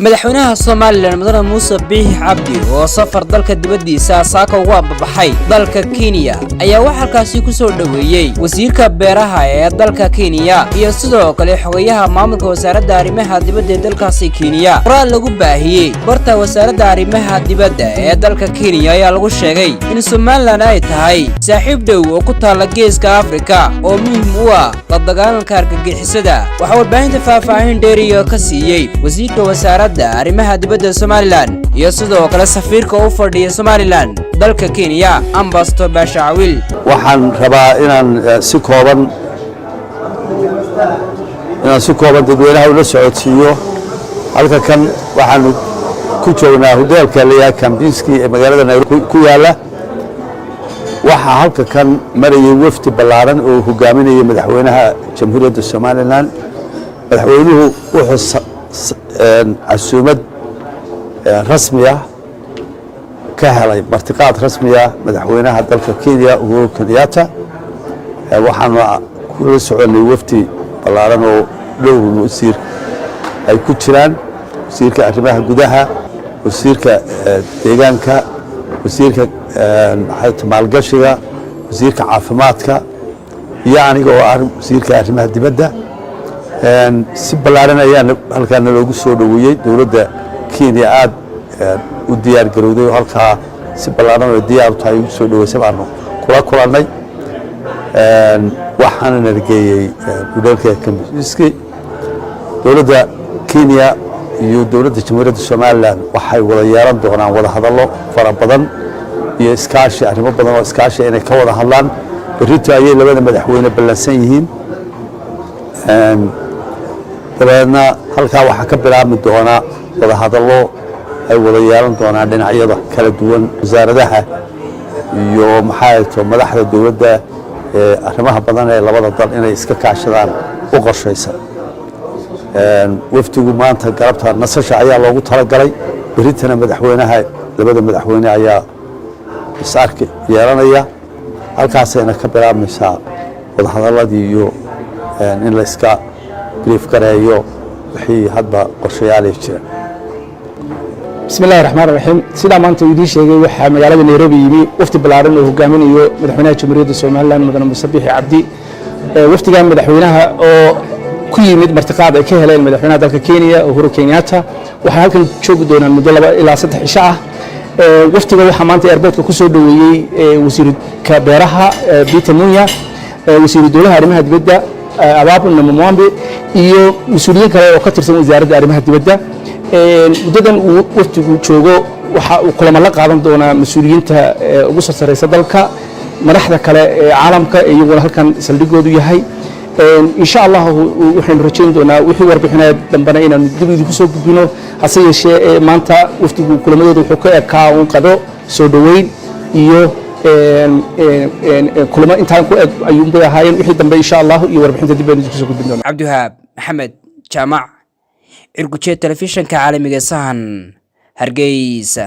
Madaxweynaha Somaliland, Mudane Muuse Biixi Cabdi, oo safar dalka dibaddiisa saaka ugu ambabaxay dalka Kenya, ayaa waxaa halkaasi ku soo dhoweeyey wasiirka beeraha ee dalka Kenya iyo sidoo kale xogayaha maamulka wasaaradda arrimaha dibadda ee dalkaasi Kenya. Qoraal lagu baahiyey barta wasaaradda arrimaha dibadda ee dalka Kenya ayaa lagu sheegay in Somaliland ay tahay saaxiib dhow oo ku taalla Geeska Afrika oo muhiim u ah la dagaalanka argagixisada. Waxaa warbaahinta faahfaahin dheeriya ka siiyey wasiirka wasaaradda arrimaha dibadda Somaliland iyo sidoo kale safiirka u fadhiya Somaliland dalka Kenya, Ambassador Baasha Cawil. Waxaan rabaa inaan si kooban dadweynaha ula socodsiiyo. Halka kan waxaanu ku joognaa hoteelka layaha Kempinski ee magaalada Nairobi ku yaalla. Waxaa halka kan marayay wafdi ballaaran oo hogaaminaya madaxweynaha Jamhuuriyadda Somaliland. Madaxweynuhu wuxuu casuumad rasmi ah ka helay, martiqaad rasmiya, madaxweynaha dalka Kenya, Uhuru Kenyatta. Waxaanu kula soconnay wafdi ballaaran oo dhowr wasiir ay ku jiraan: wasiirka arrimaha gudaha, wasiirka deegaanka, wasiirka maalgashiga, wasiirka caafimaadka iyo aniga oo ah wasiirka arrimaha dibadda. Si ballaaran ayaa halkaana loogu soo dhoweeyey. Dowladda Kenya aad u diyaar garowday oo halkaa si ballaaran oo diyaar u tahay ugu soo dhoweysay baanu kula kulannay. Waxaana nalageeyey hoteelka Kempinski. Dowladda Kenya iyo dowladda Jamhuuriyadda Somaliland waxay wada yeelan doonaan wada hadallo fara badan iyo iskaashi, arrimo badan oo iskaashi inay ka wada hadlaan. Berrito ayay labada madaxweyne ballansan yihiin. Dabeedna halkaa waxaa ka bilaabmi doona wada hadallo ay wada yeelan doonaan dhinacyada kala duwan, wasaaradaha iyo maxaa to madaxda dowladda ee arrimaha badan ee labada dal inay iska kaashadaan u qorshaysan. Wafdigu maanta galabta nasasha ayaa loogu talagalay. Beritana madaxweynaha, labada madaxweyne ayaa is arki yeelanaya. Halkaasayna ka bilaabmaysaa wadahadaladii iyo in la iska brief gareeyo wixii hadba qorshayaalay jira. Bismi Illahi Raxmaan Raxiim. Sidaa maanta uu idiin sheegay, waxaa magaalada Nairobi yimi wafdi ballaaran oo hogaaminayo madaxweynaha Jamhuuriyadda Somaliland, Mudane Muuse Biixi Cabdi. Wafdigan madaxweynaha oo ku yimid martiqaad ay ka heleen madaxweynaha dalka Kenya, Uhuru Kenyatta, waxay halkan joogi doonaan muddo 2 ilaa 3 cisho ah. Wafdiga waxaa maanta airportka ku soo dhoweeyey wasiirka beeraha, Peter Munya, wasiiru dowlaha arrimaha dibadda, Ababu Namwamba, iyo mas-uuliyiin kale oo ka tirsan wasaaradda arrimaha dibadda. Muddadan uu wafdigu joogo waxa uu kulamo la qaadan doonaa mas-uuliyiinta ugu soo sarreysa dalka, madaxda kale ee caalamka iyaguna halkan saldhigoodu yahay. Insha Allah waxaynu rajayn doonaa wixii warbixinaya dambena inaanu dib idinku soo gudbino. Hase yeeshee, maanta wafdigu kulamadooda wuxuu ka ekaa uun qado, soo dhoweyn iyo kulamo intaan ku eg ayuunbay ahaayeen. Wixii dambe, insha Allah, iyo warbixinta dib baynu idinku soo gudbin doonaa. Cabdiwahaab Maxamed Jaamac Cirgujeed, Telefishinka Caalamiga Sahan, Hargeysa.